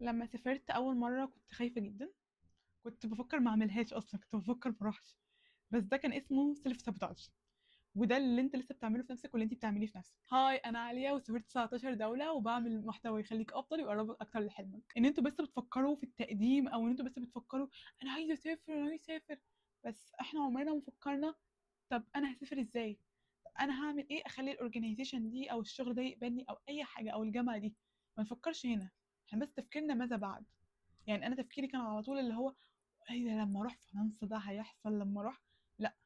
لما سافرت أول مرة كنت خايفة جدا، كنت بفكر ما أعملهاش أصلا، كنت بفكر ما أروحش، بس ده كان اسمه self sabotage، وده اللي انت لسه بتعمله في نفسك واللي انت بتعمليه في نفسك. hi، انا عالية وسافرت 19 دولة وبعمل محتوى يخليك افضل ويقربك اكتر لحلمك. ان انتوا بس بتفكروا في التقديم او ان انتوا بس بتفكروا انا عايزه اسافر انا عايزه اسافر، بس احنا عمرنا ما فكرنا طب انا هسافر ازاي، طب انا هعمل ايه اخلي ال organization دي او الشغل ده يقبلني او اي حاجة او الجامعة دي. ما نفكرش هنا، احنا بس تفكيرنا ماذا بعد. يعني انا تفكيري كان على طول اللي هو ايه ده لما اروح فرنسا ده هيحصل لما اروح، لا،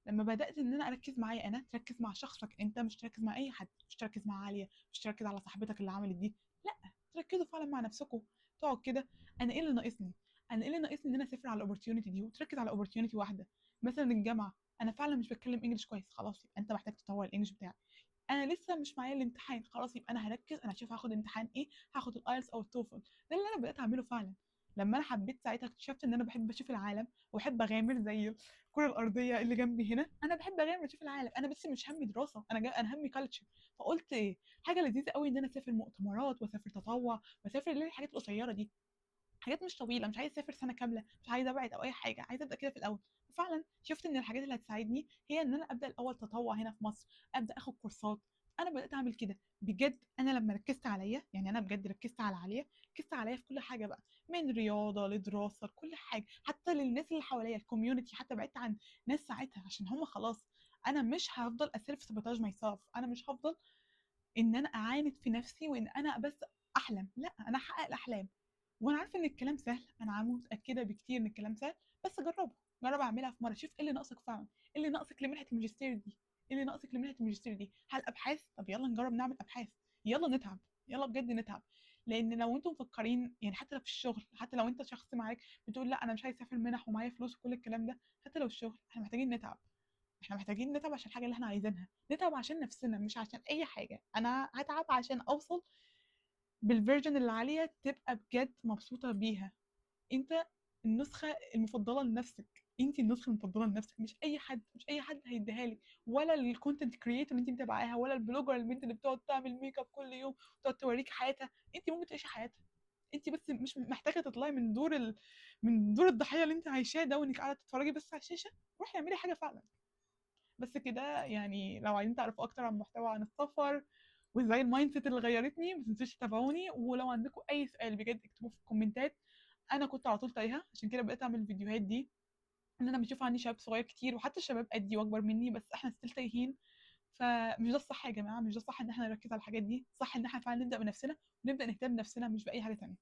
لما بدات ان انا اركز معايا انا، تركز مع شخصك انت، مش تركز مع اي حد، مش تركز مع عالية، مش تركز على صاحبتك اللي عملت دي، لا، تركزوا فعلا مع نفسكم. تقعد كده انا ايه اللي ناقصني، انا ايه اللي ناقصني ان انا اسافر على ال opportunity دي، وتركز على opportunity واحدة. مثلا الجامعة، انا فعلا مش بتكلم English كويس، خلاص يبقى انت محتاج تطور ال English بتاعك. انا لسه مش معايا الامتحان، خلاص يبقى انا هركز، انا هشوف هاخد امتحان ايه، هاخد ال IELTS او ال TOEFL. ده اللي انا بدات اعمله فعلا. لما انا حبيت ساعتها اكتشفت ان انا بحب اشوف العالم وبحب اغامر زي الكره الارضية اللي جنبي هنا، انا بحب اغامر اشوف العالم، انا بس مش همي دراسة، انا همي culture. فقلت ايه حاجة لذيذة قوي ان انا اسافر مؤتمرات واسافر تطوع واسافر اللي هي الحاجات القصيرة دي، حاجات مش طويلة، مش عايزه اسافر سنة كاملة، مش عايزه ابعد او اي حاجة، عايزه ابدا كده في الاول. فعلا شفت ان الحاجات اللي هتساعدني هي ان انا ابدا الاول تطوع هنا في مصر، ابدا اخد كورسات. انا بدات اعمل كده بجد. انا لما ركزت عليا، يعني انا بجد ركزت على عليا، ركزت عليا في كل حاجة بقى، من رياضة لدراسة لكل حاجة، حتى للناس اللي حواليا ال community، حتى بعدت عن ناس ساعتها عشان هم خلاص انا مش هفضل ا self sabotage myself، انا مش هفضل ان انا اعاند في نفسي وان انا بس احلم، لا انا احقق الاحلام. وانا عارفه ان الكلام سهل، انا متاكدة بكتير ان الكلام سهل، بس جربه، جرب اعملها في مرة، شوف ايه اللي ناقصك فعلا، ايه اللي ناقصك لمنحه الماجستير دي، ايه اللي ناقصك لمنحه الماجستير دي، هل ابحاث؟ طب يلا نجرب نعمل ابحاث، يلا نتعب، يلا بجد نتعب. لان لو انتم مفكرين يعني حتى لو في الشغل، حتى لو انت شخص معاك بتقول لا انا مش عايز اسافر منح ومعايا فلوس وكل الكلام ده، حتى لو الشغل احنا محتاجين نتعب، احنا محتاجين نتعب عشان الحاجة اللي احنا عايزينها، نتعب عشان نفسنا مش عشان اي حاجة. انا هتعب عشان اوصل بال version اللي عالية تبقى بجد مبسوطة بيها. انت النسخة المفضلة لنفسك، انت النسخة المفضلة لنفسك، مش اي حد، مش اي حد هيديها لك، ولا ال content creator اللي انت متابعاها، ولا ال blogger البنت اللي بتقعد تعمل ميك اب كل يوم وتقعد توريك حياتها. انت ممكن تعيشي حياتها، انت بس مش محتاجه تطلعي من دور الضحية اللي انت عايشاه ده، وانك قاعدة تتفرجي بس على الشاشة. روحي اعملي حاجة فعلا. بس كده. يعني لو عايزين تعرفوا اكتر عن محتوى عن السفر وازاي ال mindset اللي غيرتني، ما تنسوش تتابعوني. ولو عندكم اي سؤال بجد اكتبوه في الكومنتات. انا كنت على طول تايهه، عشان كده بقيت اعمل الفيديوهات دي، ان انا بشوف عندي شباب صغير كتير وحتى الشباب قدي واكبر مني، بس احنا still تايهين. فمش ده الصح يا جماعة، مش ده الصح ان احنا نركز على الحاجات دي. صح ان احنا فعلا نبدا بنفسنا ونبدا نهتم بنفسنا مش باي حاجة تانية.